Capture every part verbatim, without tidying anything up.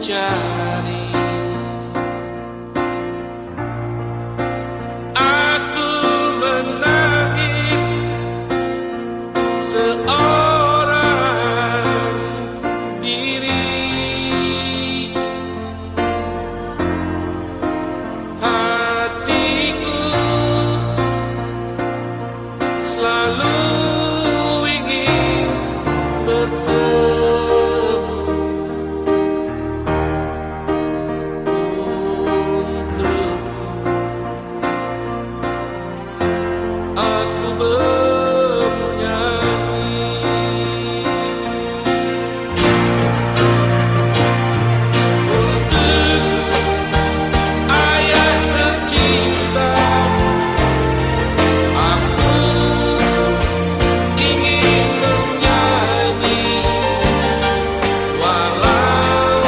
Jadi aku menangis seorang diri. Hatiku selalu ingin bertemu untukmu. Aku bernyanyi untuk ayah tercinta. Aku ingin bernyanyi walau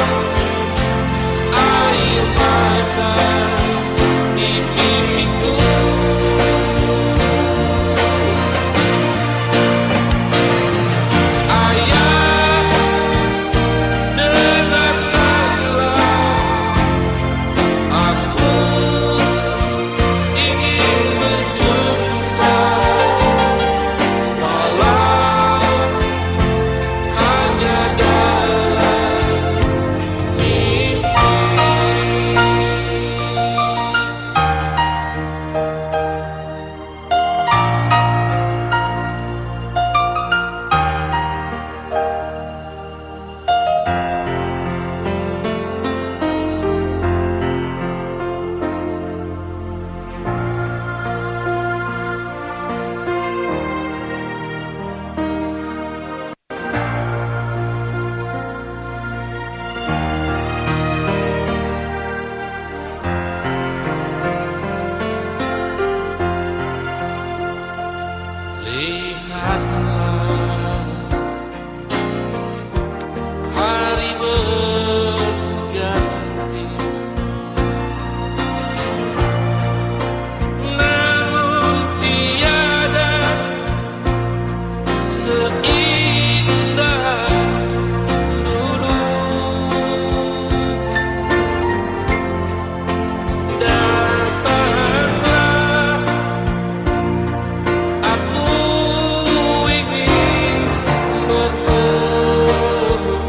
air mata di pipiku. Ayah, dengarkanlah, aku ingin berjumpa, walau hanya dalam mimpi. Lihatlah, hari berganti, namun tiada seindah dulu. Datanglah, aku ingin bertemu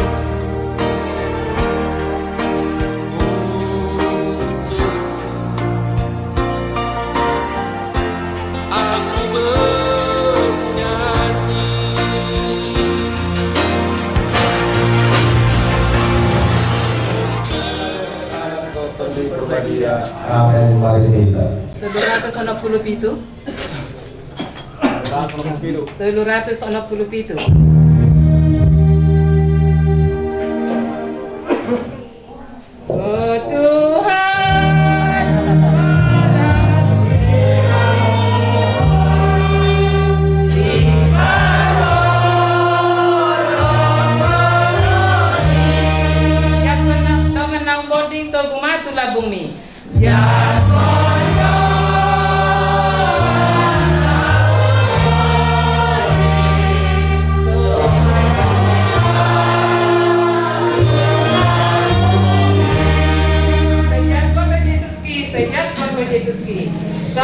untukmu. Aku bernyanyi. Amen. Mari kita. Tolu ratus onom pulu pitu. Tolu ratus onom pulu pitu. O Tuhan, dongan naung bonding, togu ma tu lambungmi. Sehat Tuhan Jesus Kristus.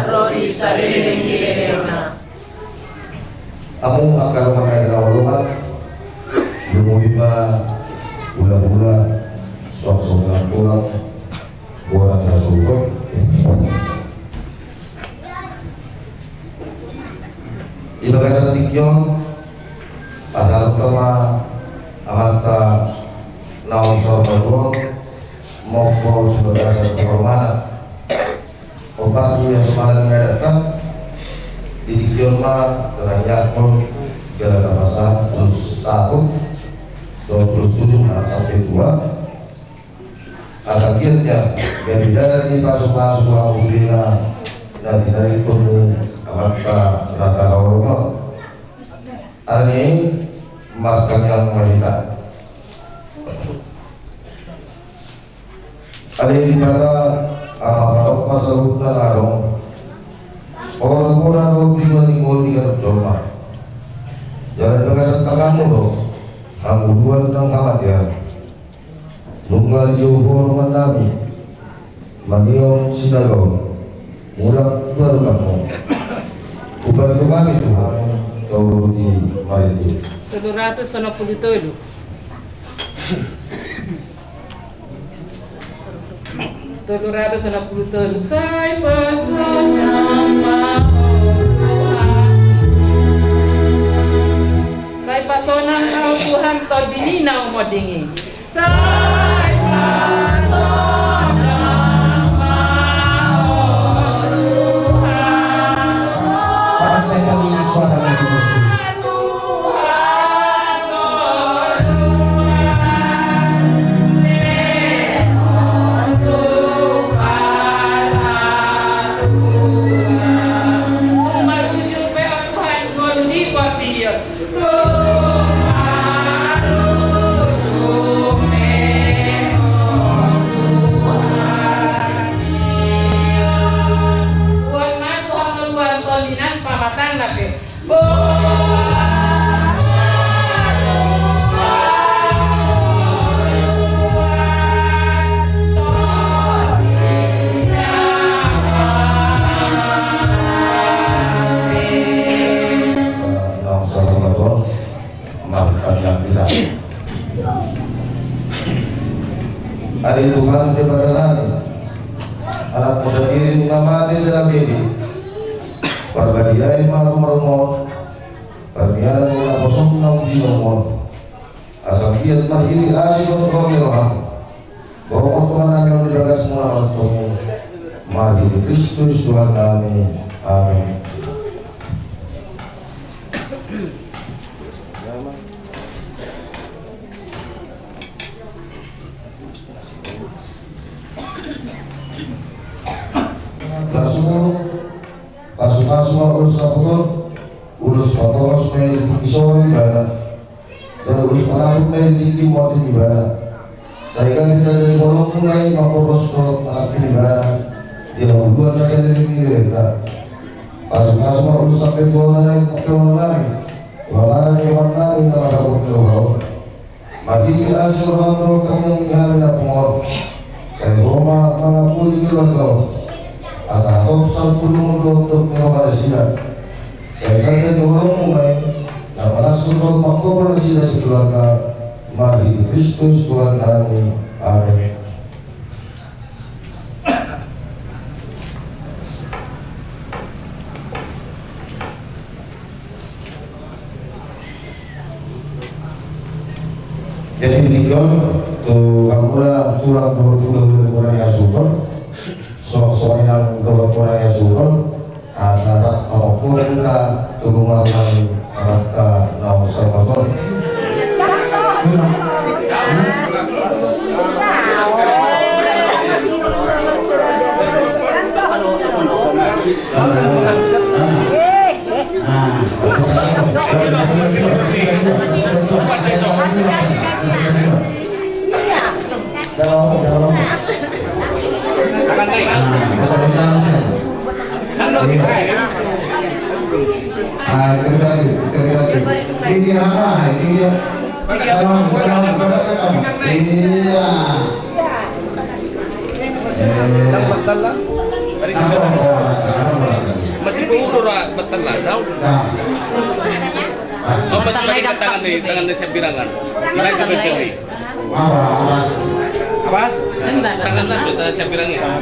ro di saleleng ni lelengna. Hamu angka dongan nami na hinaholongan, lumobi ma hulahula, suang songon tulang, bona na suhut. Di bagasan tingki on, asa ro ma amanta naung saur matua on, mamboan sibagasan parhorasan. Opat i asa malang ni adatta, di tingki on ma tangiangkon, jala tapasahat ulos sahat, dohot ulos tujuh, na sampe tua. Asa anggiat gabe dalan ni pasupasu hamu sudena na tinadingkon ni amanta na tahaholongan. Alani i martangiang ma hita. Ale Debata, Ama panompa saluhutna na adong, Ho do bona dohot tujuan ni ngolu ni ganup jolma. Jala di bagasan tanganmu do hangoluan nang hamatean. Nunga dijou Ho dongan nami, mangido sinaga on, mulak tu adopanmu. Hupaihut hami tu Ho, tolu di marindu. Tolu ratus onom pulu tolu. Tolu ratus onom pulu tolu. Sai pasonang ma Ho Tuhan. Sai pasonang ma Ho Tuhan, tondi ni na umonding i. Sai pasonang ma Ho Tuhan. Pas saya kami nak suara lagi, bosku. Ale Tuhan Debata nami, Anakmu sandiri nunga mate jala bege. Parbadiai ma rumah-rumah on, parmianan ni naposona di rumah on. Asa anggiat marhite asi dohot holong ni roham, bohot ma hami on di bagasmuna tongtong i, marhite Kristus Tuhan nami. Amin. Langsung. Pasupasu ma ulos saput on, ulos patohos ma i di tingki soro ibana, jala ulos pangampus ma i di tingki monding ibana. Sai gabe tanda ni holongmu ma i mamboros dohot mangampus ibana di hangoluan na saleleng ni lelengna. Pasupasu ma ulos sampe tua na i, pake on nami, uamana ni roha nami na manghatai roha on. Marhite asi roham dohot tangiang ni hami na pungu on, sai Ho ma mangapuli keluarga on. Asa hatop sampulum dohot dohot ni roha nasida. Sai tanda ni holongmu ma i na mangasur dohot mangkopol nasida sakeluarga, marhite Kristus Tuhan nami. Amin. Jadi, di tingki on, tu hamuna tulang dohot hulahula ni bona ni asuhon, songon i nang dohot bona ni asuhon, asa rap mamungka tu rumah ni amanta naung saur matua on. Iya. Mati pun udah ra-, batal lah, tau? Oh, batal lagi tangan ni, tangan ni Siabirangan. Tangan ni. Apa? Tangan lah, kita Siabirangan.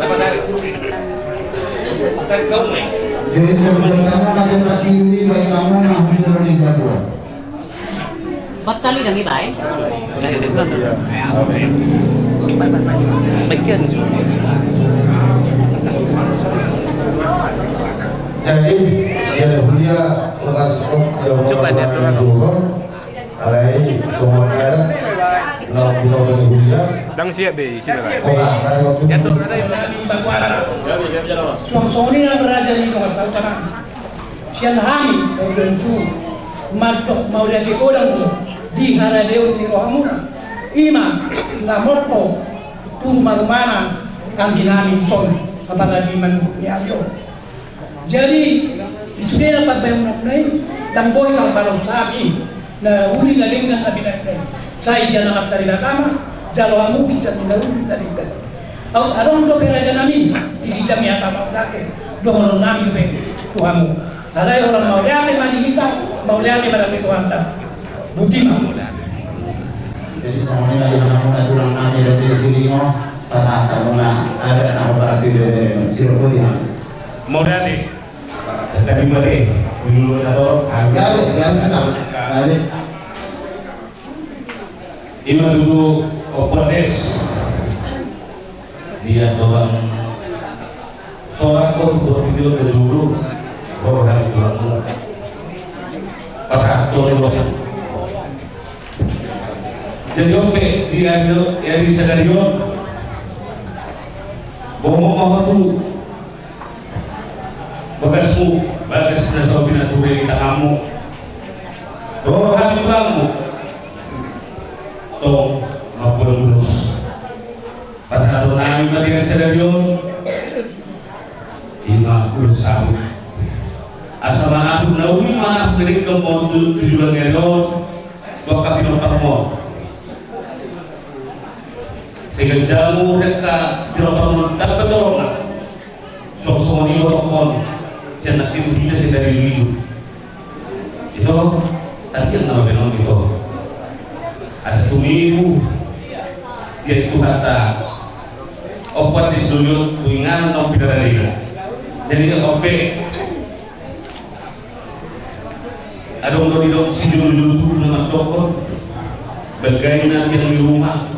Apa dari? Dari kau ni? Jadi, pertama kali Pak Yuri, baik kamu, nah, hujur di Jawa. Batal i dang iba, eh? Bagian. Jadi, ya, huria, bekas kok, ya, coba dia dulu. Alai, semua kaya, na, na, huria. Dang siap be, sini lah. Oke, hari waktu. Suang soni na baraja ni kau asal tanah. Sian hami, tontu, mandok mauliate godang di haradeon ni rohamuna, i ma na mompo tu marumana anggi nami son, apalagi manungkun ni ari on. Jadi, di sude na pambahenanmuna i, ndang boi tarbalos hami, na uli na denggan na binahen. Sai sian Amanta Debata ma, jalo hamu ginjang ni na uli na denggan. Au adong dope raja nami, di ginjang ni hata mauliate, dohonon nami dope tu hamu. Alai holan mauliate ma di hita, mauliate ma dope tu Tuhanta. Boti ma. Jadi, songon i ma di hamuna tulang nami dope Siringo, pasahat hamuna adat na hombar tu ibebere, siro boti ma. Mauliate. Tadi mari, dulu na to, gabe, gabe, gabe. Ima tutu ompung Des. Dia doang. Sorak kau buat video ke dulu. Kau hari doang. Pas aktor bos. Jadi ope, dia itu, ya, di sadari on. Bohong mau tu. Bagasmu, bagas na so pinature di tanganmu. Roha ni bangmu. Tong, mampulang ulos. Pasahaton nami ma di sadari on. Ima ulos sabut. Asa manapun na uli manapun na denggan ma on tu joloan ni ari on. Tu angka pinomparmon. Sai ganjang umur di angka pinomparmon, dapot torop na. Songon i ma dohonon sian nangkin, hita sai tarilu-ilu. Ito, tapi yang nama benong ito. Asa tumibu. Jadi Tuhanta. Opat di studio, tu inganan na pinaradiga. Jadi ope. Adong do didok sijolo-jolo tubu na mandokkon, balga i na tiang ni ruma,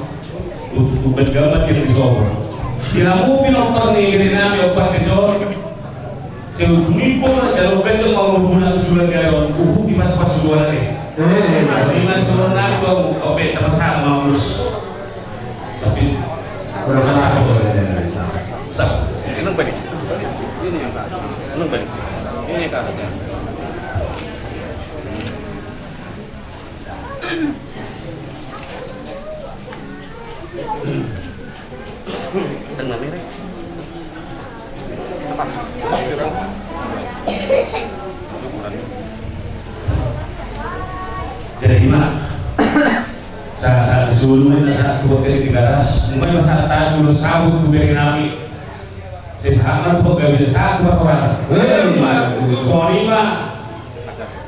tu, tu balga ma tiang ni sopo. Di hamu pinompar ni gere nami opat dison, sai ujung ni pona jalo ganjang ma umurmuna tu joloan ni ari on, uhum di pasu-pasu goar i. Ima songon nami tu hamu, ope, tapasahat ma ulos. Tapi, kurang satu. Satu. Senang balik. Ini yang tak. Senang balik. Ini yang tak. Tenang ini. Jadi, Mak, sa-, sa-, sulu na sa-, tu boteng di garas, umai masa tadi ulos sabut tu bere nami. Sesama tu gabe satu pakoras. Hei, Mak, soni, Mak.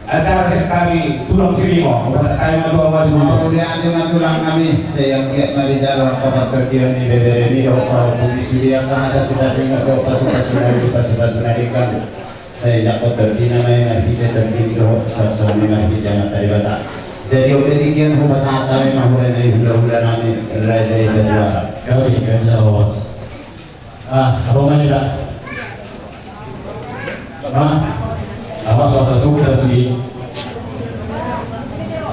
Acara sekali tulang Siringo, masa tadi ma dua mas. Mauliate ma tulang nami, sai anggiat ma dijalo angka partingkian ni bebere ni dohot partingkian sude angka hata sitasingot dohot pasu-pasu na uli pasu-pasu na denggan. Sai dapot tondina ma i marhite tondi dohot songon i marhite Amanta Debata. Jadi ope tingki on hupasahat hami ma hula-hula nami Raja Ita Juara. Kami kan jawas. Ah, apa mana dah? Hah? Apa suasa suka sih?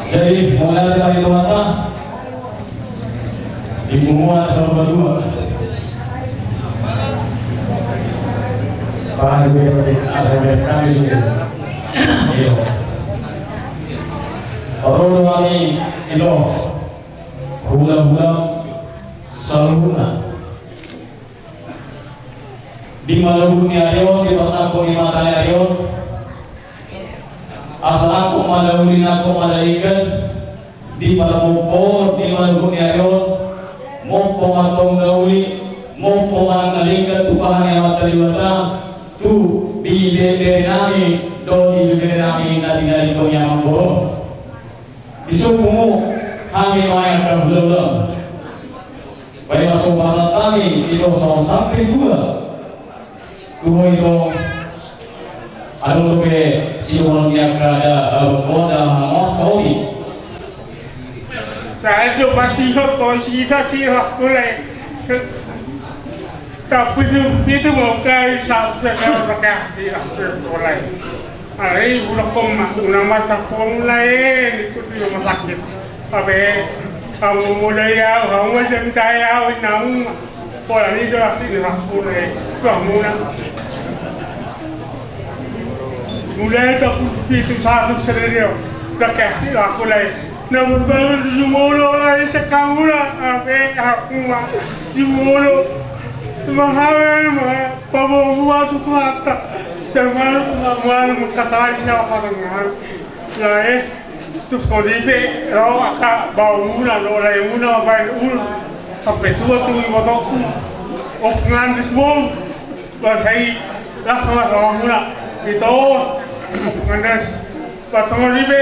Jadi, mulai dari Dewata. Ibu mua sama dua. Paham gue tadi asal dari kami juga. Iyo. Orang kami itu hula-hula saluhutna. Di mala uhum ni ari on, di parnangkok ni mata ni ari on. Asa nangkok ma na uli, nangkok ma na denggan, di parmompoon ni mala uhum ni ari on, mompo ma antong na uli, Mompo ma na denggan tumpahon ni Amanta Debata tu bibebere nami dohot ibebere nami na tinadingkon i, amang boru. Disungkun hami nuaeng angka hulahula. Baen ma songon hata nami, ito songon sampe tua. Tu ho ito, adong dope sidohonon ni angka da, eh, boda, hangos, saotik. Sai do pasihot ho sida sirah kule. Tapi tu, itu mau kai sab sekarang kasih sirah kule. Alai, bulan koma, unang masa koma, eh, ikut di rumah sakit. Ape, hamu modai au, hamu ma jamitai au, inna hamu ma. Pola ni do asli ni hamu na, eh, tu hamu na. Mulai tu pitu satu sere dio, dah kasih aku lai. Namun baru di jumolo lai sekamula, ape, hamu ma, jumolo. Mahawe ma, paboa tu mata. Sama, ma, ma, ma, kasai, sama, patangan. Lai. Tus ho di pe, ro angka baomuna, ro laemuna, baen ul, sampe tua tu ibotongku. Op ngan di sbon, bahai, las las baomuna. Ito, mandas, pas ho di pe,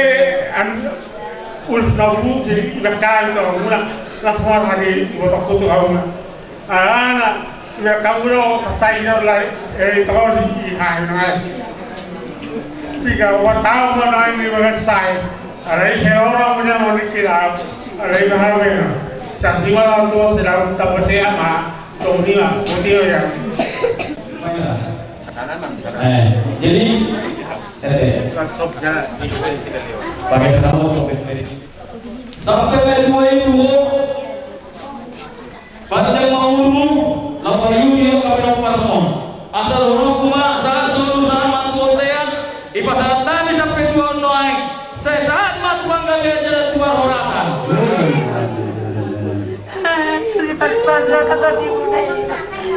an, ul, nabu, di, ibakal, baomuna. Las las di ibotongku tu baomuna. Alana, ia kamu do kasai na lai, eh, tau di, i, hai, nai. Piga, uat tau ma nai ni bagas sai. Alai, he, orang punya mau ni kira. Alai, bahawe na. Sasi ma orang tua, tidak tahu siapa. Tau ni ma, mau dia ya. Eh, jadi, eh, eh. Pakai kenapa? Sampai dua itu. Panjang ma umurmu, laho paihut di ho angka pinomparmon. Asa dohononku ma, sahat solu sahat ma tu bontean, dipasahat hami sampe tua on nuaeng, sai sahat ma tu panggabean jala tu parhorasan. Terima kasih, Pak. Terima kasih, Pak.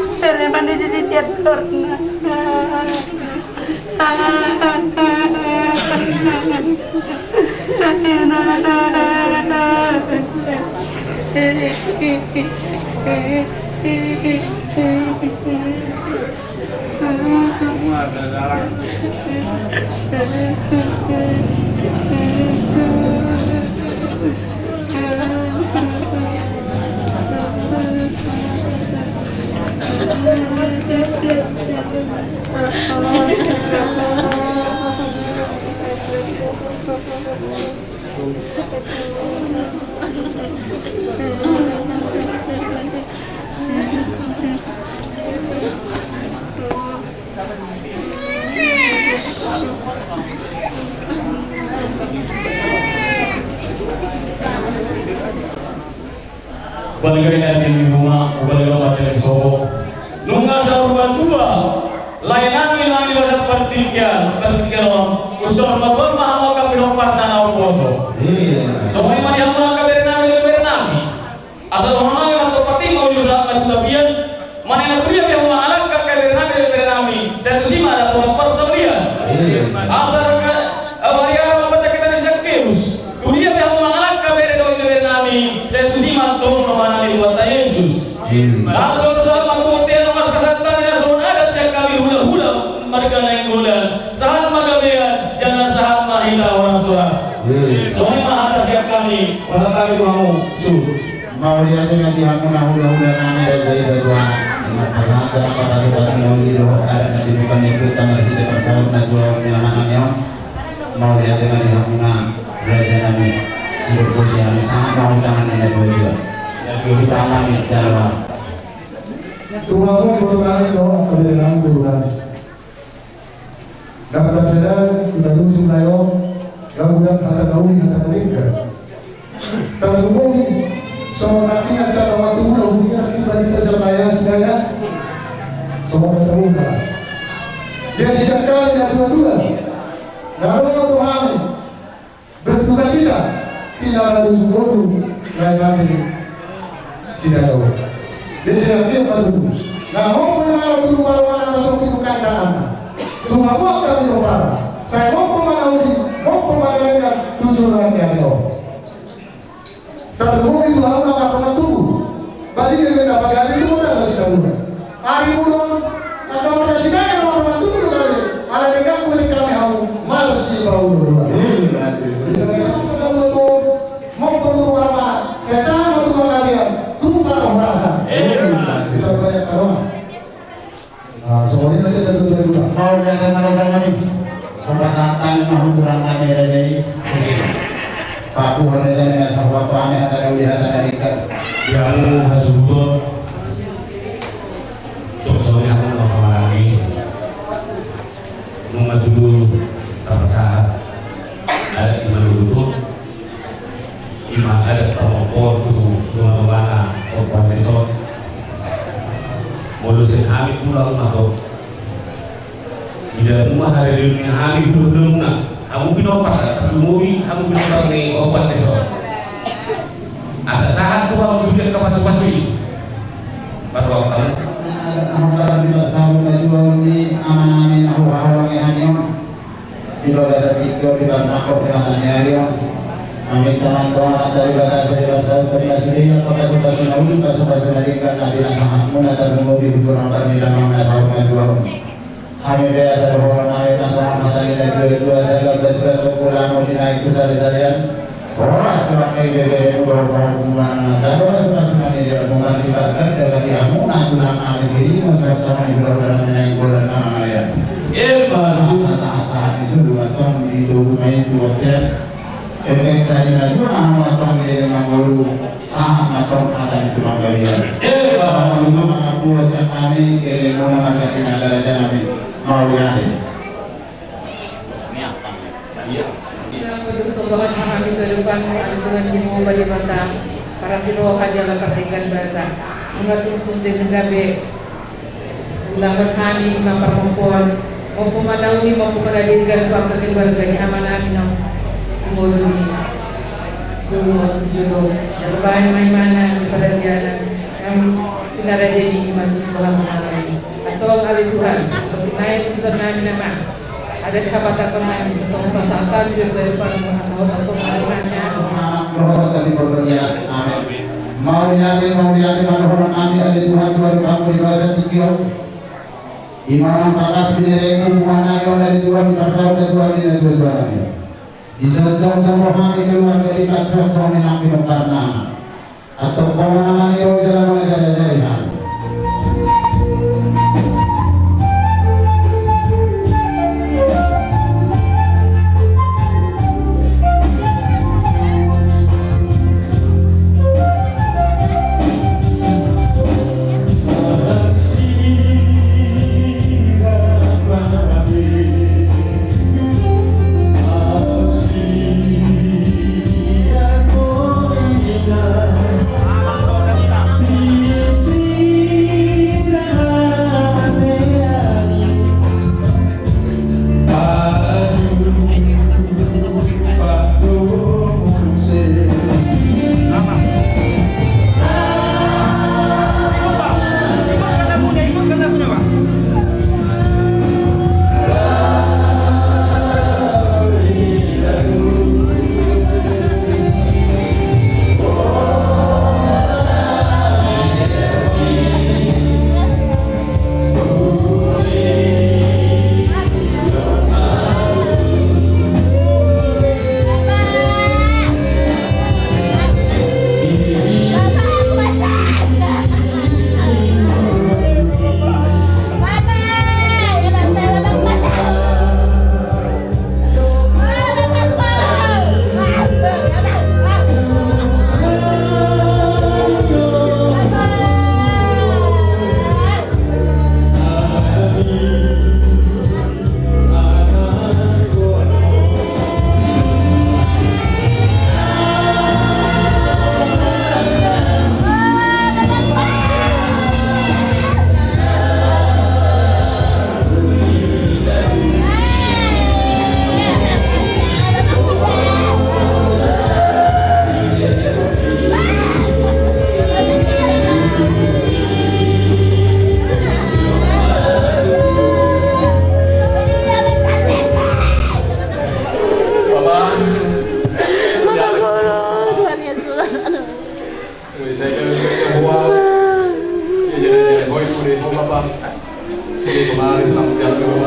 Balikan hati di rumah, balikan hati di sobo. Nunga saur matua, lae nami, nami basa partingkian, partingkian on. Usor matua ma hamu angka pinomparna na umposo. Songon i ma di hamu angka bere nami, bere nami. Asa dohonon nami ma tu patimbo di usaha na tu tapian. Manang na tudia pe hamu mangalangka, angka bere nami, bere nami, sai tusi ma dapotan parsaulian. Asa angka, eh, bariara ma pata kita ni Zakkeus. Tudia pe hamu mangalangka, bere dohot bere nami, sai tusi ma tong roha nami Tuhanta Jesus. Asa sahat ma tu bontean, na masa sahat nami na songon adat sian hami hulahula marga Nainggolan. Sahat ma gabean, jala sahat ma hita horas-horas. Songon i ma hata sian hami, pasahat hami tu hamu. Mauliate ma di hamuna hulahula nami, raja i raja. Pasahat ma hata tu hamu, mauliate dohot adat na tinupa ni ompunta marhite parsaut na dua ni ama nami on. Mauliate ma di hamuna raja nami. Sibuk bosi hami sama undangan na dua dua. Jadi sama ni jalan. Tuhan, Tuhan, Tuhan, Tuhan. Dapot acara kita dulu layo, lagu dan hata nauli, hata mereka. Terdungi, sama hatinya, sama waktu mula, hubungan kita, kita sama ya, sebenarnya. Sama kata mula. Jadi, sekali, dua, dua. Lalu, Tuhan, Berduka cita, tidak ada ujung-ujung, lain lagi. Tidak tahu. Jadi, saya pikir, Pak Guru, nah, maupun kalau dulu, kalau mana masuk di bukan tangan, dua buah kami lupa. Saya mau pemanauli, mau pemanauli, tujuh lagi ada. Terdahulu itu, aku nggak pernah tunggu. Tadi dia minta pakai hari itu, udah nggak bisa dulu. Ari bulung, angka marga Sidaeng na marga Tugu do gabe, ala dengganku denggan hami hamu, malo si Paulu dua. Iya, iya. Di bagasan Paulu dua, mongkon dua ma, kesan dua kalian, tukar rasa. Iya, iya. Kita banyak kawan. Ah, soalnya saya tentu berdua. Mau lihat sama-sama nih. Pembahasan tadi mah ukuran kami raja ini. Pakuhon raja ni asa huaku ame hata daudi hata dari ka. Di hamu hasuhuton. Soksoni hamu na marhahamaranggi. Nunga tutu tapasahat adat ni Manurung. Ima adat pamompoon tu dongan-dongan na opat dison. Molo sian hami tulang ma ho. Ida muna haririm ni hami purdumna, hamu pinopat, pasumobi, hamu pinopat ni opat dison. Asa sahat tu hamu sude angka pasupasu i. Parroham. Adat na hurang di pasahat na jual ni amanami na hurang hami on. Di bagasan tingki on, di bagasan tingki on, di mata ni ari on. Maminta ma tu Amanta Debata asa dipasaut ma sude angka pasupasu na uli, pasupasu na denggan, na pinasahatmuna tarlumobi di hurang parnidamuna sahat na jual on. Hami pe asa dohonon nami ma songon hata ni na tuatua, sai gambas gantong, ulamu di na ingkon salean-salean. Horas tu angka ibeberemu dohot pahompu manang na tabo, pasupasu na nidaonmuna di bagasan daging hamuna tulang nami Sirimo, songon i dohot na ingkon na mangalean. Asa sahat-sahat ni solu antong di toru ma i tu bontean. Epeng sari na dua, antong di leleng mangolu. Sahat ma antong hata ni tumanggabian. Asa mangapua sian hami, geleng muna marga Sinagara janami. Mauliate. Iya. Iya. Iya. Sombahon ma hami tu adopanmu, ale Tuhan Jahowa Debata, parasi roha jala pardenggan basa. Nunga tung songon i gabe ulahon hami ma parmompoon, mompo ma na uli, mompo ma na denggan tu angka keluarga ni amanami na uli. Jolo, jolo, jolo bahen ma imana di paradianan, nang pinarade ni i ma sumbahan hami. Antong ale Tuhan, seperti na i tuntutan nami nama. Adat hapatahon nami, antong pasahat hami dohot adopanmu asa hot antong ma dohononnami. Amen. Mauliate, mauliate ma dohonon nami ale Tuhan, Tuhan kami di bagasan tingki on. Ima na tangkas binereng hubungan nami on ale Tuhan, di pasahat na jual ni na tuatua nami. Dison jongjong roha ni keluarga di pasahat songon i nang pinompar nami. Antong ho ma na mangido jala mangajariajari hami.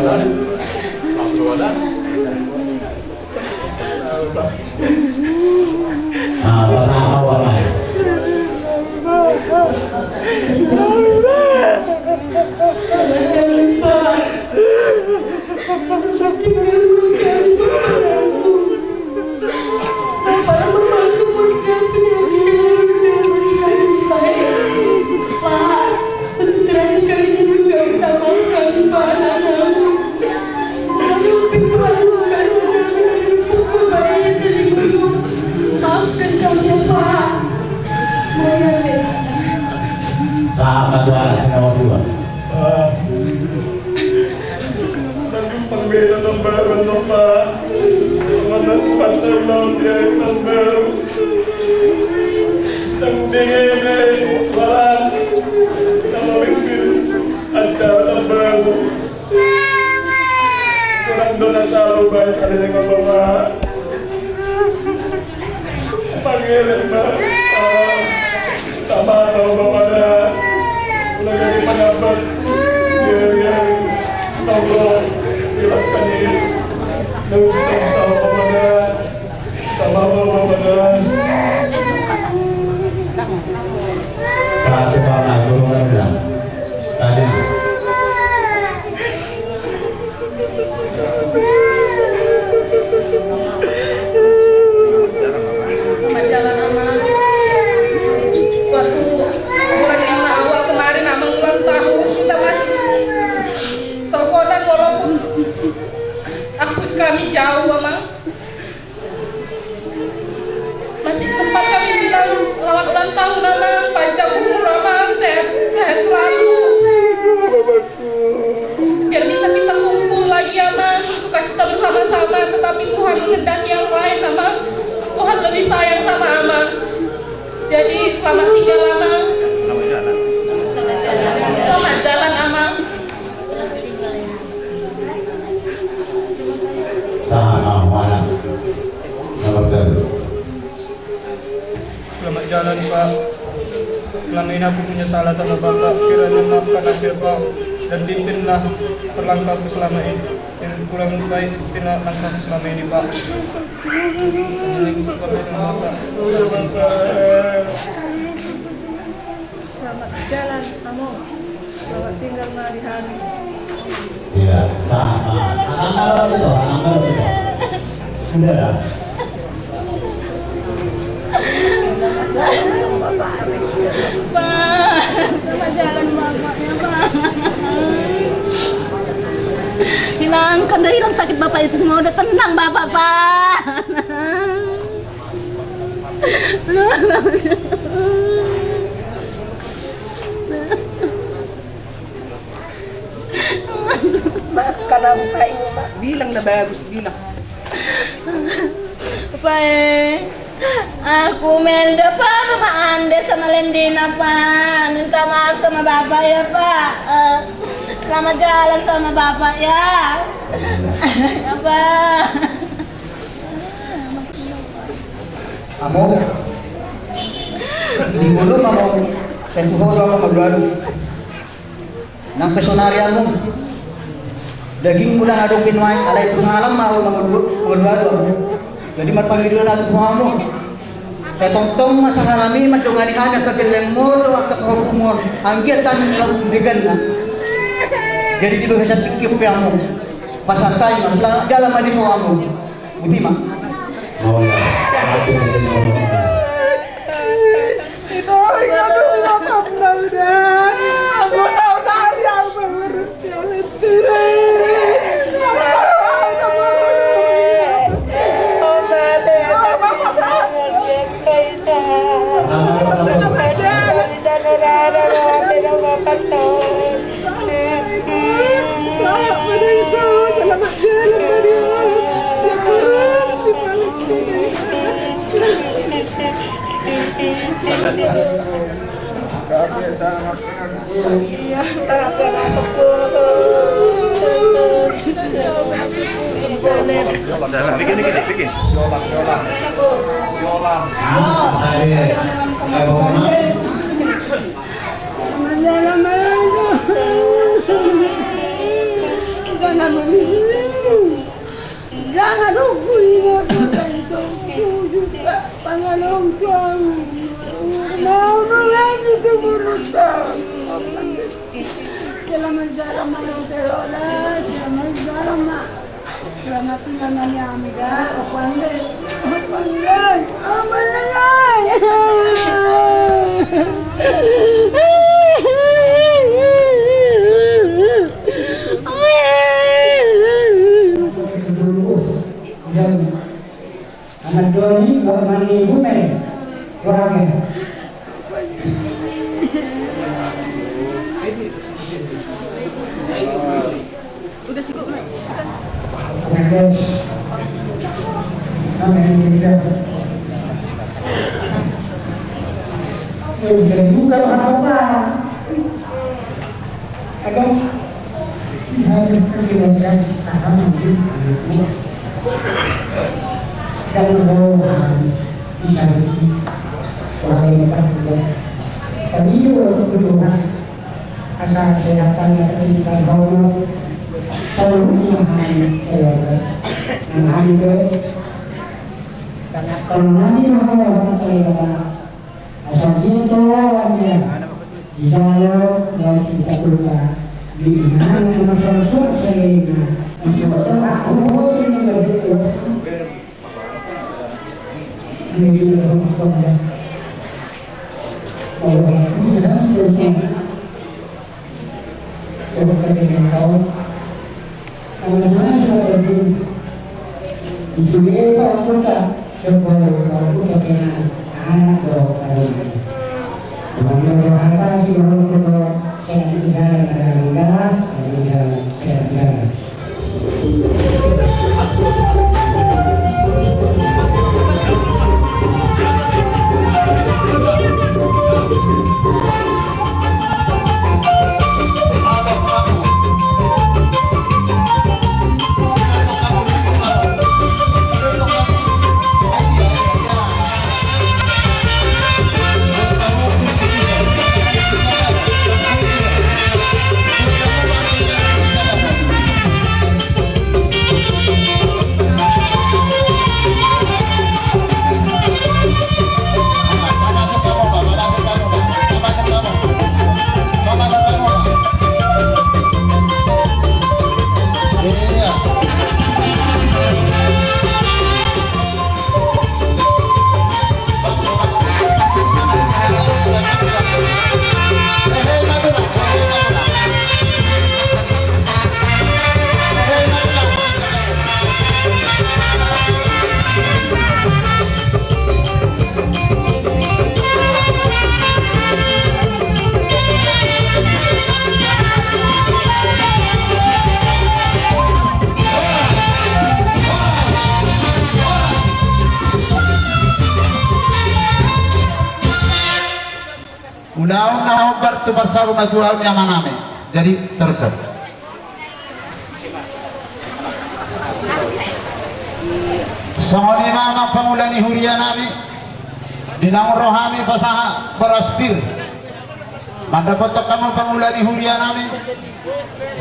Ah, pasahat ma, Pak. Pak, untuk terakhir kalinya juga minta maaf kami, Pak, anak kami. Maafkan kami, ya, Pak. Maafkan kami, ya, Pak. Sahat ma tu anak si nomor dua. Pak. Tanjung Pambela, Pak. Mana sepatu laut ya, Pak. Tanjung Pambela, Pak. Nama mimpin acara, Pak. Kurang dona salu baik ada dengan Bapak. Pangeran, Pak. Sama, sama Bapak dah. Udah jadi pendapat. Ya, ya. Tolong jelaskan ini. Terus sama Bapak dah. Sama Bapak dah. Satu Bapak, guru rendah. Tadi. Selamat jalan, Amang. Waktu bulan lima awal kemarin, Amang ulang tahun, kita masih teleponan walaupun akun kami jauh, Amang. Masih sempat kami bilang, "Selamat ulang tahun, Amang. Panjang umur, Amang. Sehat, sehat selalu. Biar bisa kita kumpul lagi, Amang. Suka kita bersama-sama." Tetapi Tuhan menghendaki yang lain, Amang. Tuhan lebih sayang sama Amang. Jadi, selamat tinggal, Amang. Selamat jalan. Selamat jalan, Amang. Sama, Amang. Selamat jalan, Pak. Selama ini aku punya salah sama Bapak. Kiranya maafkan aku, ya, Pak. Dan pimpinlah langkahku selama ini. Yang kurang baik, pimpinlah langkahku selama ini, Pak. Assalamualaikum warahmatullahi wabarakatuh. Selamat jalan, Among. Selamat tinggal, Marihan. Iya, sama. Anak-anak itu, anak-anak itu. Udah lah. Pak, selamat jalan bapaknya, Pak. Hilangkan dah, hilang sakit bapak itu semua, udah tenang bapak, Pak. Maafkan aku, Pak, ini, Pak. Bilang na bagus, bilang. Pak, eh. Aku main da, Pak, sama Ande sama Lendina, Pak. Minta maaf sama Bapak ya, Pak. Eh, selamat jalan sama Bapak ya. Ya, Pak. Among, di ngolu ma among sai tu ho do among mangalualu. Nang pe sonari among, dagingmu ndang adong be nuaeng, alai tu sahalak ma ahu mangalualu among. Jadi marpangidoan ahu tu ho among, sai tongtong ma sahalak i mandongani hami angka gellengmu dohot angka pahompu on, anggiat hami nunga umdeganna. Jadi di bagasan tingki pe among, pasahat hami ma, selamat jalan ma di ho among. Boti ma. Mauliate. Ito, ito, ito, ito, ito. Aku tahu dari apa ngurus jalan diri. Bikin, bikin, bikin. Jangan aku ingat itu. Panganom tuan. Mau nolak itu menurut. Selamat jalan, Mama Carola. Selamat jalan, Mak. Selamat tinggal, Mami Amida. Oke, oke. Anak dua ni buat mandi bumi. Kurang ya? Udah sibuk, Mak. Oke, guys. Kami ini udah. Udah buka apa? Aduh. Asa dia toloan dia. Di dalam, dalam cinta Tuhan. Di mana yang masuk selena. Masuk aku, ini lebih. Ini lebih. Kalau aku dah, Ulaon na hombar tu parsaurmatuaon ni amanami. Jadi terus. Songon i ma amang pangula ni huria nami, di naung ro hami pasahat boras pir. Mandapothon hamu pangula ni huria nami,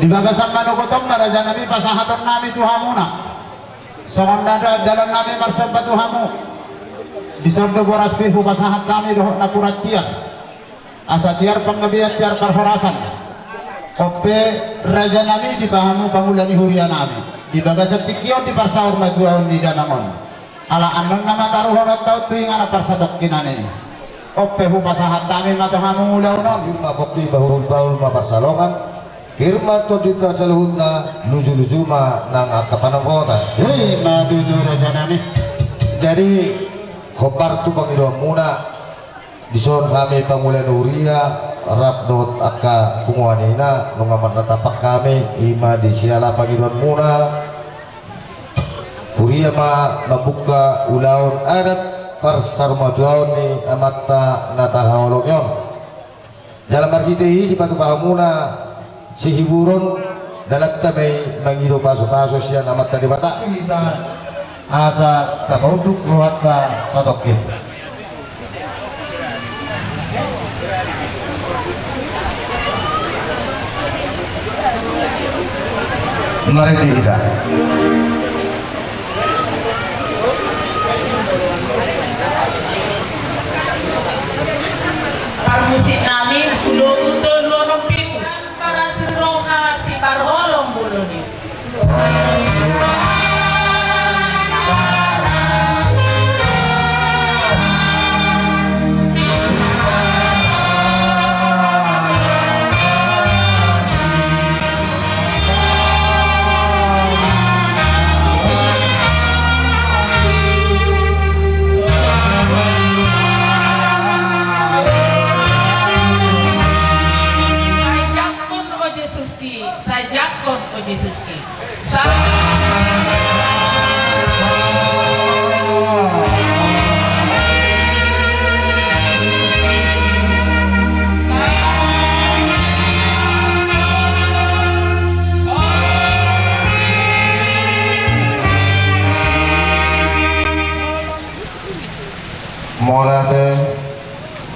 di bagasan manogot on ma raja nami pasahaton nami tu hamuna. Songon na da-, dalan nami marsomba tu hamu. Dison do boras pir hupasahat hami dohot napuran tiar. Asa tiar panggabean, tiar parhorasan. On pe raja nami, di hamu pangula ni huria nami, di bagasan tingki on di parsaurmatuaon ni damang on. Ala annon nama taruhononta on tu inganan parsatongkinan i. On pe hupasahat hami ma tu hamu ulaon on. Pir ma pongki, bahul-bahul ma pansalongan. Pir ma tondinta saluhutna, luju-luju ma nang angka panampotan. I ma tutu raja nami. Jadi hombar tu pangidoanmuna. Dison hami pangula ni huria rap dohot angka punguan ina, nunga marnatampak hami, i ma di siala pangidoanmuna. Huria ma mambuka ulaon adat parsaurmatuaon ni amanta na tahaholongi on. Jala marhite i dipatupa hamuna sihiburon, dalanta ma i mangido pasu-pasu sian Amanta Debata. Hita asa tapaunduk rohanta satongkin. Marende hita. Parmusik nami, ulo uto luonom pitu. Parasi roha si parholom boloni. Sai jangkon, o Jesuski, sai jangkon, o Jesuski. Sai Mauliate,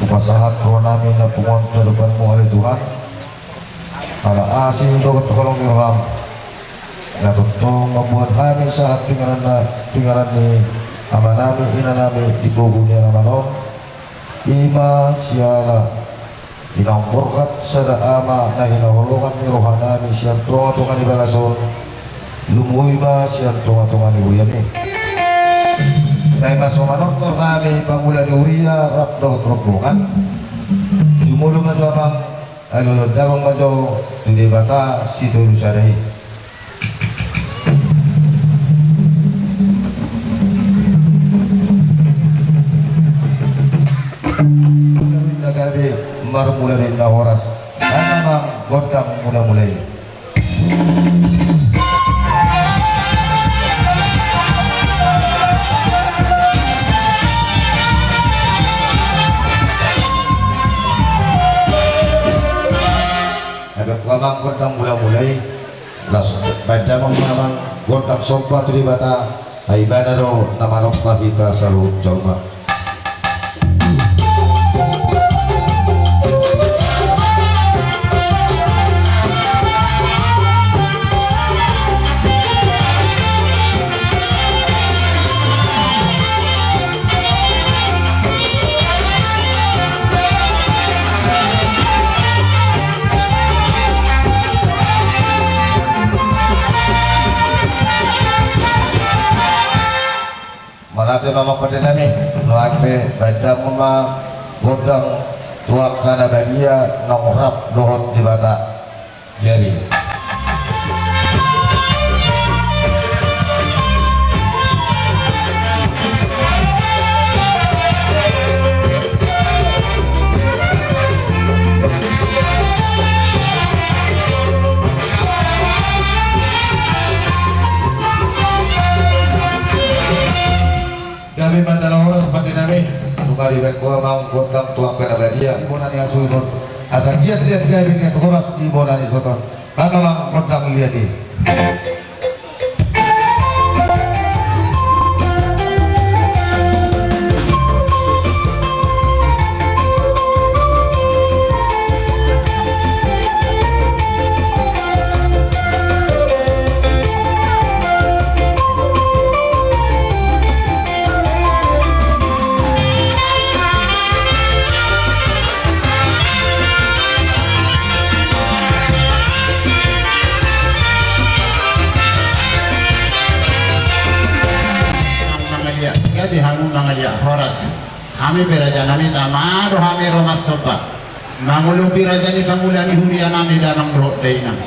hupasahat roha nami na pungu on tu adopanMu ale Tuhan. Ala asi dohot holong ni rohaM, na tongtong mambuat hami sahat tu inganan na, tu inganan ni ama nami, ina nami di bogu ni alaman on. I ma siala i naung borhat sada ama na hinaholongan ni roha nami sian tonga-tonga ni bagas on, lumobi ma sian tonga-tonga ni huriaMi. Nai ma so manortor hami pangula ni huria rap dohot rombongan. Jumolo ma jo amang, alualuhon damang ma jo tu Debata sitolusada i. Na gabe marmula ni na horas, nang amang gondang mula-mula i. Gabe amang gondang mula-mula i. Laos baen damang ma amang gondang somba tu Debata, ai Ibana do na manompa hita saluhut jolma. Mauliate ma amang pande nami, nuaeng pe baen damang ma gondang tu angka na badia naung rap dohot Debata. Jadi. Gabe ma jala horas pande nami, nunga dibaen ho amang gondang tu angka na badia di bona ni hasuhuton. Asa giat-giat gabe nian horas di bona ni suhuton. Baen ma amang gondang liat i. Mangaliat, gabe hamu mangaliat horas. Hami pe raja nami, tama do hami ro marsomba. Mangulupi raja ni pangula ni huria nami damang dohot dainang.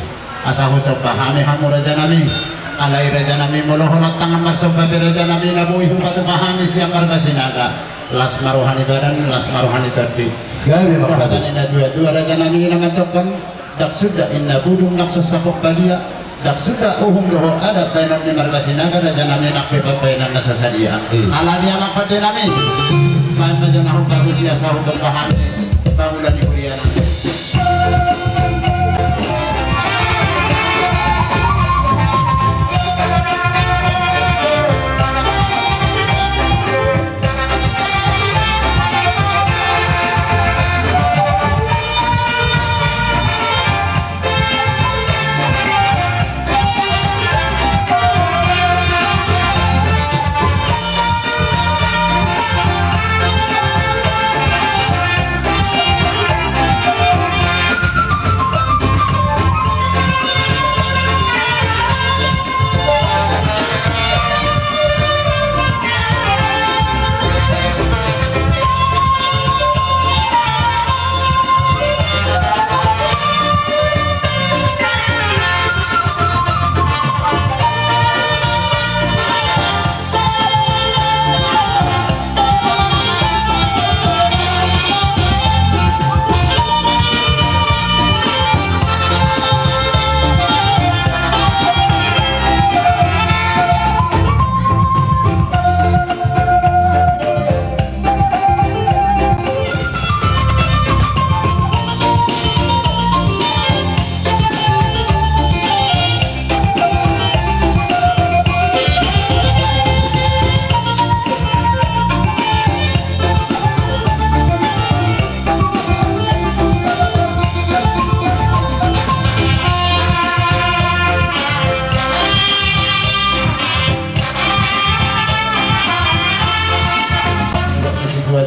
Asa husomba hami hamu raja nami. Alai raja nami, molo holan tangan marsomba pe raja nami na boi hupatupa hami sian marga Sinaga. Las ma roha ni badan, las ma roha ni tondi. Gabe ma amang pande. Hata ni na tua-tua raja nami na mandokkon. Ndang suda inna budung nang so sapok badia, ndang suda uhum dohot adat baenon ni marga Sinaga raja nami nang pe pambaenan na so sadia. Iya. Alani i amang pande nami, baen ma jo na huparusi asa hutompa hami pangula ni huria nami.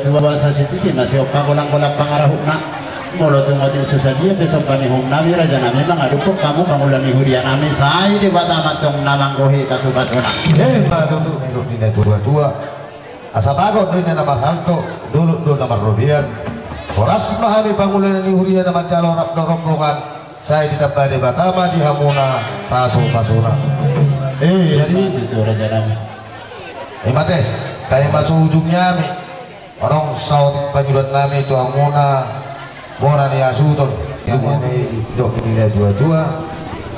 Boasa sititi ma siompa golang-golang pangarahutna. Molo tung otik so sadia pe somba ni uhum nami, raja nami, mangadophon hamu pangula ni huria nami, sai Debata ma antong na manggohi pasu-pasuna. Emma tutu, nidok ni na tua-tua. Asa bagot do ninna na marhalto, dolok do na marrobean. Horas ma hami pangula ni huria na manjalo rap dohot rombongan, sai ditamba Debata ma di hamuna pasu-pasuna. Eh, jadi, emma tutu, raja nami. Emma tutu, tahe ma so ujung ni hami. Adong saotik pangidoan nami tu hamuna bona ni hasuhuton. Ima na nidok ni na tua-tua,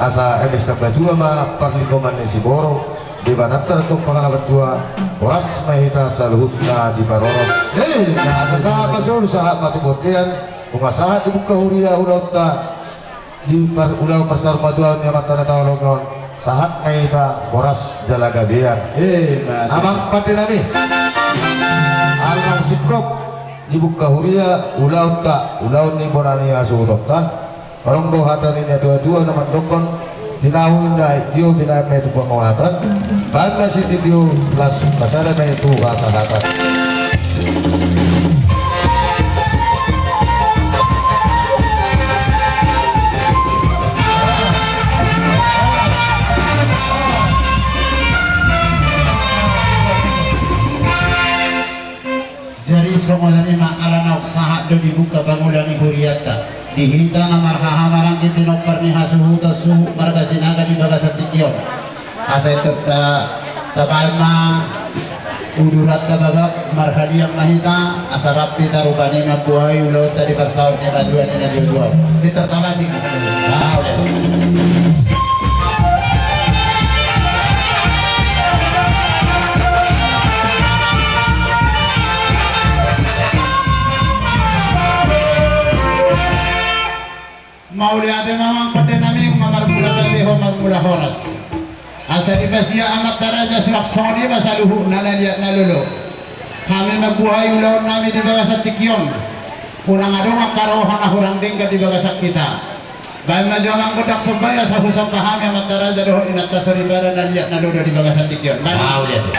asa eme tamba tua ma parlinggoman ni siborok, Debatanta do antong pangalapan tua, horas ma hita saluhutna diparorot. Eh, asa sahat ma solu, sahat ma tu bontean, nunga sahat dibuka huria ulaonta di par-, ulaon parsarumatuaon ni amanta na taolongihon, sahat ma hita horas jala gabean. Eh, mate. Amang pande nami, alai singkop dibuka huria ulaonta, ulaon ni bona ni hasuhutonta. Adong do hata ni na tua-tua na mandokhon: tinahu inda aek tio, binahen ma i tu pangohatan, bahen ma sitio las, pasada ma i tu hasahatan. Jadi songon i ma, ala naung sahat do dibuka pangula ni hurianta, di hita na marhahamaranggi pinompar ni hasuhuton suhut marga Sinaga di bagasan tingki on. Asa i ta-, tabaen ma uduranta bagak, marhadiang ma hita, asa rap hita rupani mambuhai ulaonta di parsaor ni natuatua on. Di tartaban di Mauliate ma amang pande nami, nunga marmula gabe ho marmula horas. Asa dipasia amanta raja suang songon i ma saluhutna na liat na lolo. Hami mambuhai ulaon nami di bagasan tingki on. Unang adong angka roha na hurang denggan di bagasan hita. Baen ma jo amang gondang somba i asa husomba hami amanta raja dohot inanta soripada na liat na lolo di bagasan tingki on. Baen. Mauliate.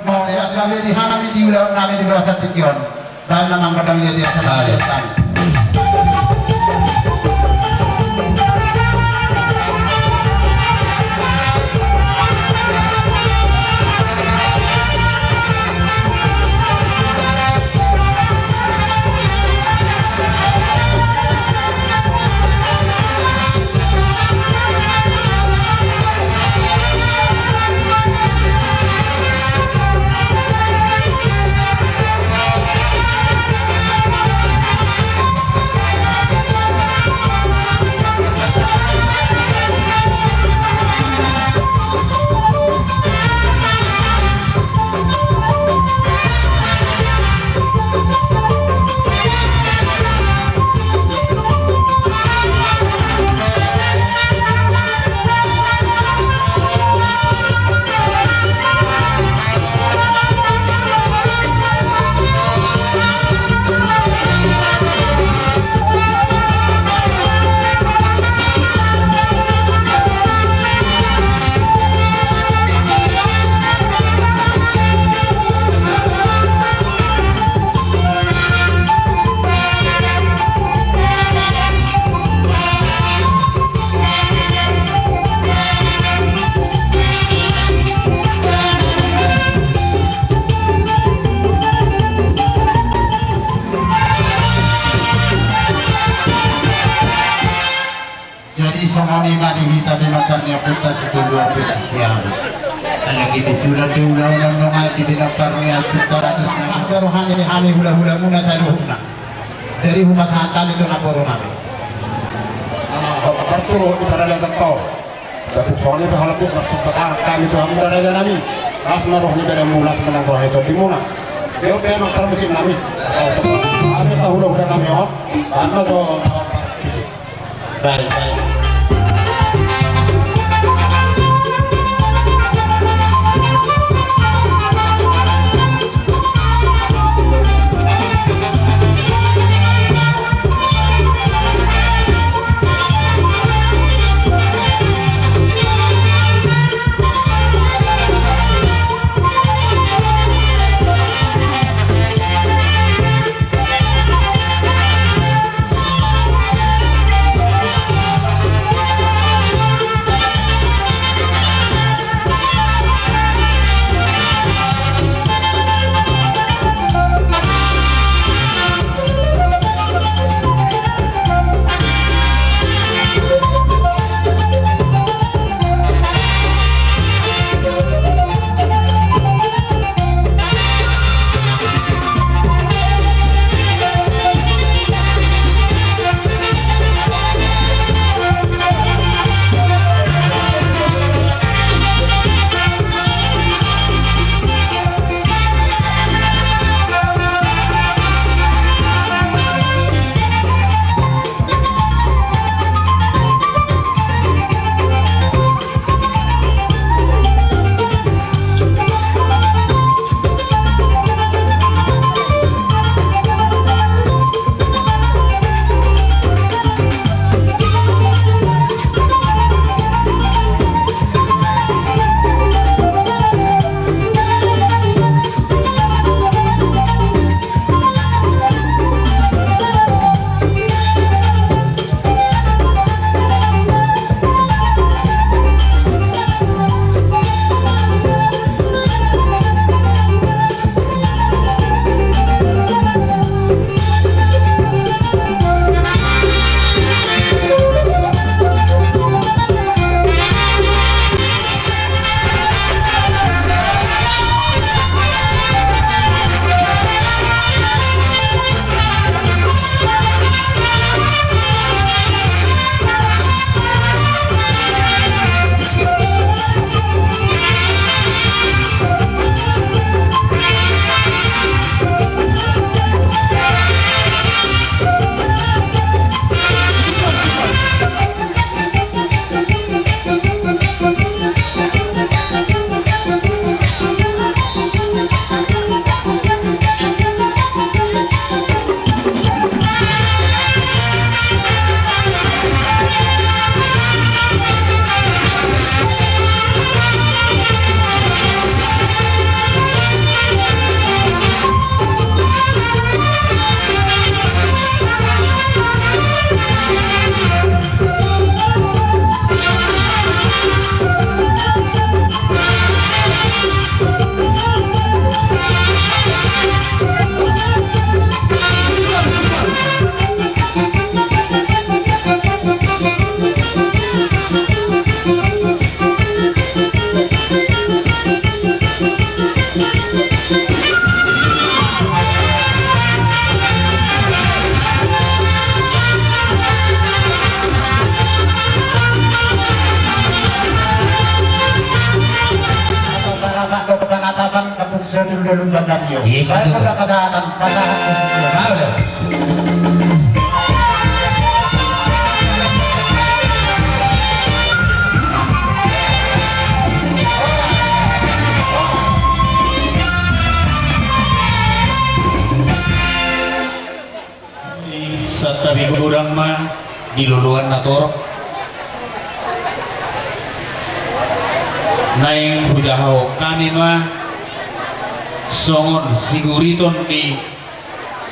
Mauliate ma di hami di ulaon nami di bagasan tingki on. Baen ma amang gondang liat i asa mauliate. Jadi songon i ma di hita pinompar ni ompunta Sitolu Ampus sian. Ala kebetulan do ulaon on nunga di pinompar ni ompunta ratus na. Sahat do roha ni hami hulahulamuna saluhutna. Jadi hupasahat hami tu namboru nami. Ala hot parturut di paralean tong. Sahat songon i pe halapu marsumpat hami tu hamuna raja nami. Las ma roha ni badanmuna, las ma nang roha ni tondimuna. Tio pe nang parmusik nami. Kami tahu lo udah kami on. Tanda to. Baik, baik. Pasahat, pasahat. Santabi godang ma di loloan na torop. Naeng hujahahon hami ma songon siguriton ni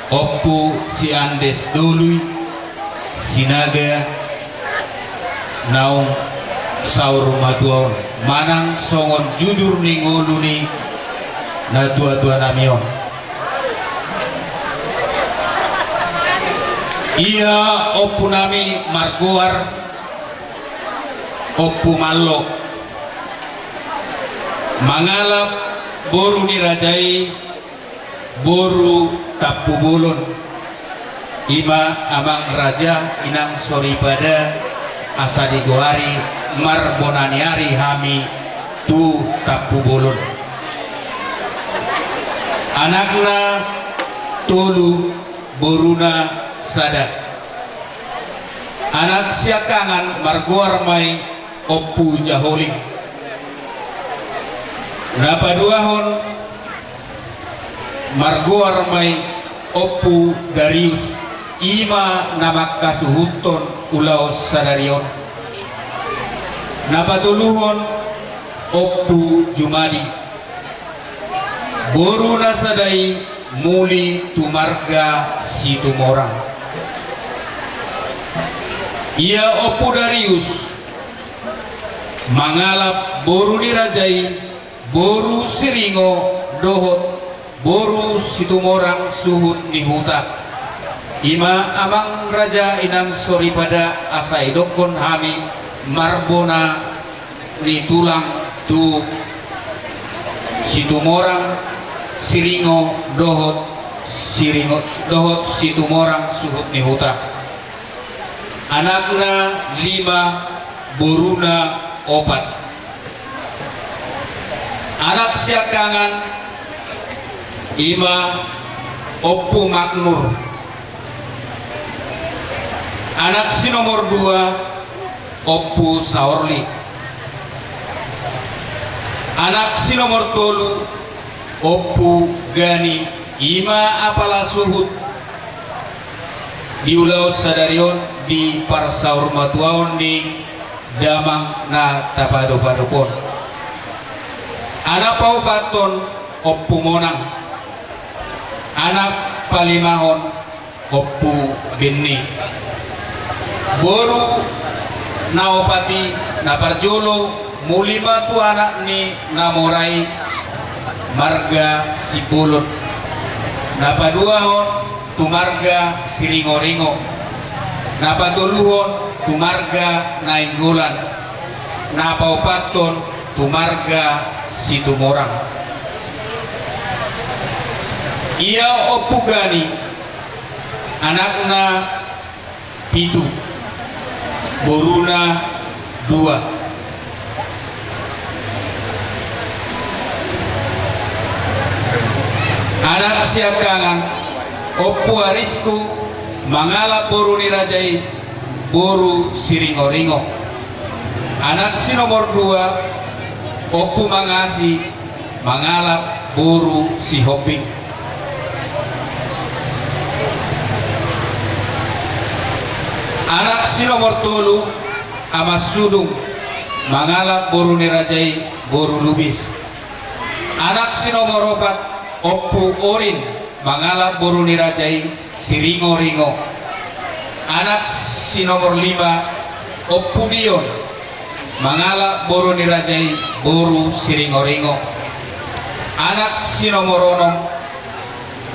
Ompu si Andes Doloi Sinaga naung saur matua on, manang songon jujur ni ngolu ni natuatua nami on. Ia ompu nami margoar Ompu Mallo, mangalap boru ni raja i, boru Tampubolon, i ma amang raja, inang soripada, asa digoari marbona ni ari hami tu Tampubolon. Anakna tolu, boruna sada. Anak siangkangan margoar ma i Ompu Jaholing. Na paduahon margoar ma i Ompu Darius, i ma na manghasuhuthon ulaon sadari on. Na patoluhon Ompu Jumadi. Boruna sada i muli tu marga Situmorang. Ia Ompu Darius mangalap boru ni raja i, boru Siringo dohot boru Situmorang suhut ni huta. I ma amang raja inang soripada asa idokkon hami marbona ni tulang tu Situmorang, Siringo dohot Siringo dohot Situmorang suhut ni huta. Anakna lima, boruna opat. Anak siangkangan i ma Ompu Makmur. Anak si nomor dua Ompu Saorli. Anak si nomor tolu Ompu Gani, i ma apala suhut di ulaon sadari on di parsaurmatuaon ni damang na tapadopadop on. Anak paopathon Ompu Monang. Anak palimahon Ompu Benni. Boru na opat i, na parjolo muli ma tu anak ni na mora i marga Sibolon. Na paduahon tu marga Siringoringo. Na patoluhon tu marga Nainggolan. Na paopathon tu marga Situmorang. Ia Ompu Gani, anakna pitu, boruna dua. Anak siangkangan Ompu Arisku mangalap boru ni raja i, boru Siringoringo. Anak si nomor dua Ompu Mangasi mangalap boru Sihombing. Anak si nomor tolu Aman Sudung mangalap boru ni raja i, boru Lubis. Anak si nomor opat Ompu Orin mangalap boru ni raja i, Siringoringo. Anak si nomor lima Ompu Dion mangalap boru ni raja i, boru Siringoringo. Anak si nomor onom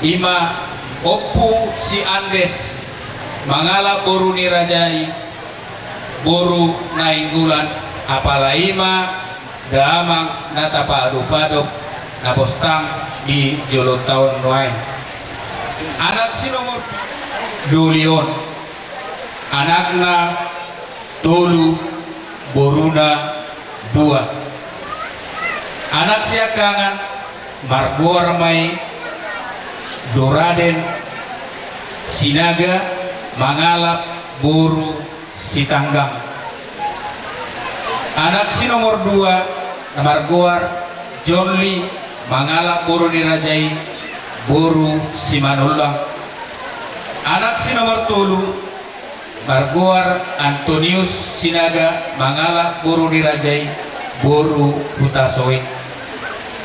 i ma Ompu si Andes mangalap boru ni raja i, boru Nainggolan, apala i ma damang na tapadopadop na bostang di jolo taon nuaeng. Anak si nomor doli on, anakna tolu, boruna dua. Anak siangkangan margoar ma i Doraden Sinaga mangalap boru Sitanggang. Anak si nomor dua na margoar Jonli mangalap boru ni raja i, boru Simanullang. Anak si nomor tolu margoar Antonius Sinaga mangalap boru ni raja i, boru Hutasoit.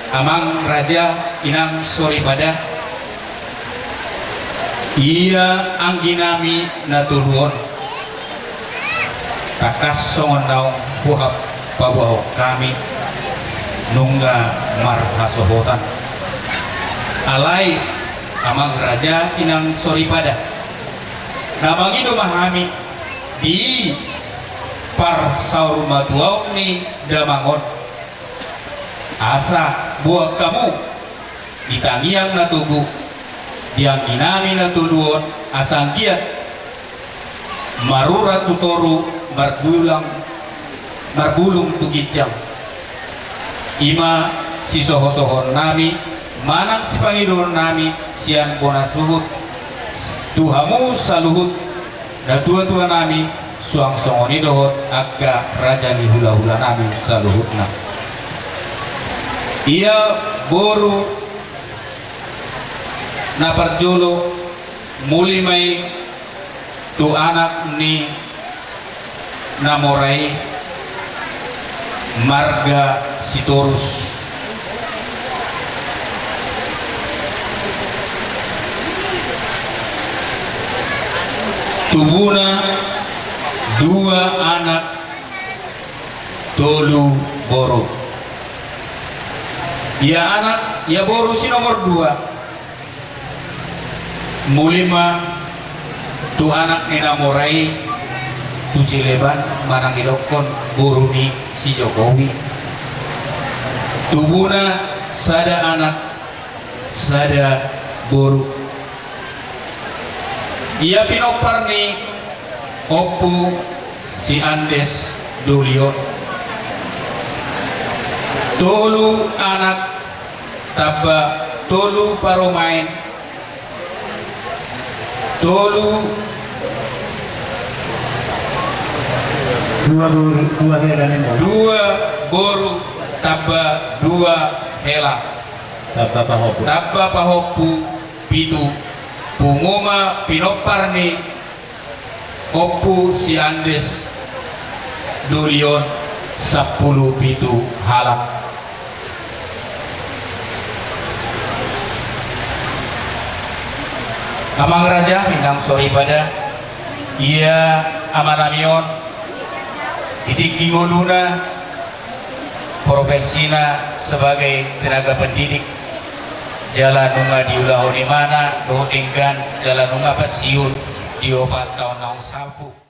Amang raja, inang soripada, ia angginami na tolu on, tangkas songon naung huhap paboahon hami, nunga marhasohotan. Alai amang raja, inang soripada, na mangido ma hami di parsaurmatuaon ni damang on, asa boan hamu di tangiang na togu di angginami na tolu on, asa anggiat marurat tu toru, margulang, marbulung tu ginjang. I ma sisohosohonnami manang sipangidoonnami sian bona suhut tu hamu saluhut natuatua nami, suang songon i dohot angka raja ni hulahula nami saluhutna. Ia boru na parjolo, muli ma i tu anak ni na mora i, marga Sitorus. Tubuna dua anak, tolu boru. Ia anak, ia boru si nomor dua, muli ma tu anak ni na mora i, tu sileban, manang didokkon boru ni si Jokowi. Tubuna sada anak, sada boru. Ia pinompar ni Ompu si Andes Dolion. Tolu anak tamba tolu parumaen, tolu, dua boru, dua hela ni boru. Dua boru tamba dua hela. Tamba pahompu. Tamba pahompu pitu. Pungu ma pinompar ni Ompu si Andes Dolion sampulu pitu halak. Amang raja, inang soripada, ia amanami on, di tingki ngoluna, profesina sebagai tenaga pendidik, jala nunga diulahon imana dohot denggan, jala nunga pensiun di opat taon naung salpu.